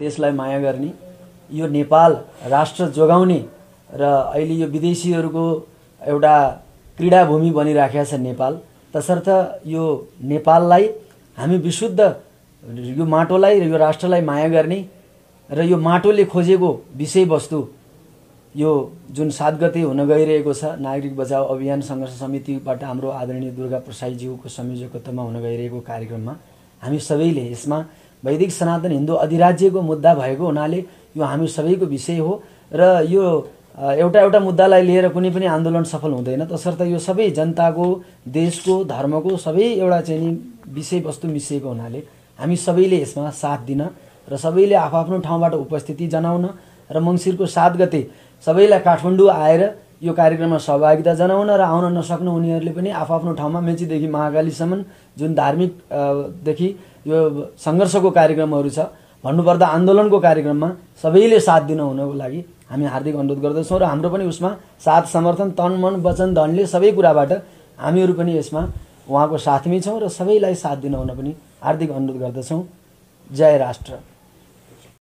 देशलाई माया गर्ने, यो नेपाल राष्ट्र जोगाउने र अहिले यो विदेशीहरूको एउटा क्रीडाभूमि बनिराखेको छ नेपाल। तसर्थ यो नेपाललाई हामी विशुद्ध यो माटोलाई र यो राष्ट्रलाई माया गर्ने र यो माटोले खोजेको विषयवस्तु यो जुन 7 गते हुन गइरहेको छ नागरिक बचाओ अभियान सङ्घर्ष समितिबाट हाम्रो आदरणीय दुर्गा प्रसाईज्यूको संयोजकत्वमा हुन गइरहेको कार्यक्रममा हामी सबैले यसमा वैदिक सनातन हिन्दू अधिराज्यको मुद्दा भएको हुनाले यो हामी सबैको विषय हो र यो एउटा मुद्दालाई लिएर कुनै पनि आन्दोलन सफल हुँदैन। तसर्थ यो सबै जनताको, देशको, धर्मको सबै एउटा चाहिँ नि विषयवस्तु मिसिएको हुनाले हामी सबैले यसमा साथ दिन र सबैले आफ्नो ठाउँबाट उपस्थिति जनाउन र मङ्सिरको 7 गते सबैलाई काठमाडौँ आएर यो कार्यक्रममा सहभागिता जनाउन र आउन नसक्नु उनीहरूले पनि आफ्नो ठाउँमा मेचीदेखि महाकालीसम्म जुन धार्मिक देखि यो सङ्घर्षको कार्यक्रमहरू छ, भन्नुपर्दा आन्दोलनको कार्यक्रममा सबैले साथ दिन हुनको लागि हामी हार्दिक अनुरोध गर्दछौँ र हाम्रो पनि उसमा साथ समर्थन तन मन वचन धनले सबै कुराबाट हामीहरू पनि यसमा उहाँको साथमै छौँ र सबैलाई साथ दिन हुन पनि हार्दिक अनुरोध गर्दछौँ। जय राष्ट्र।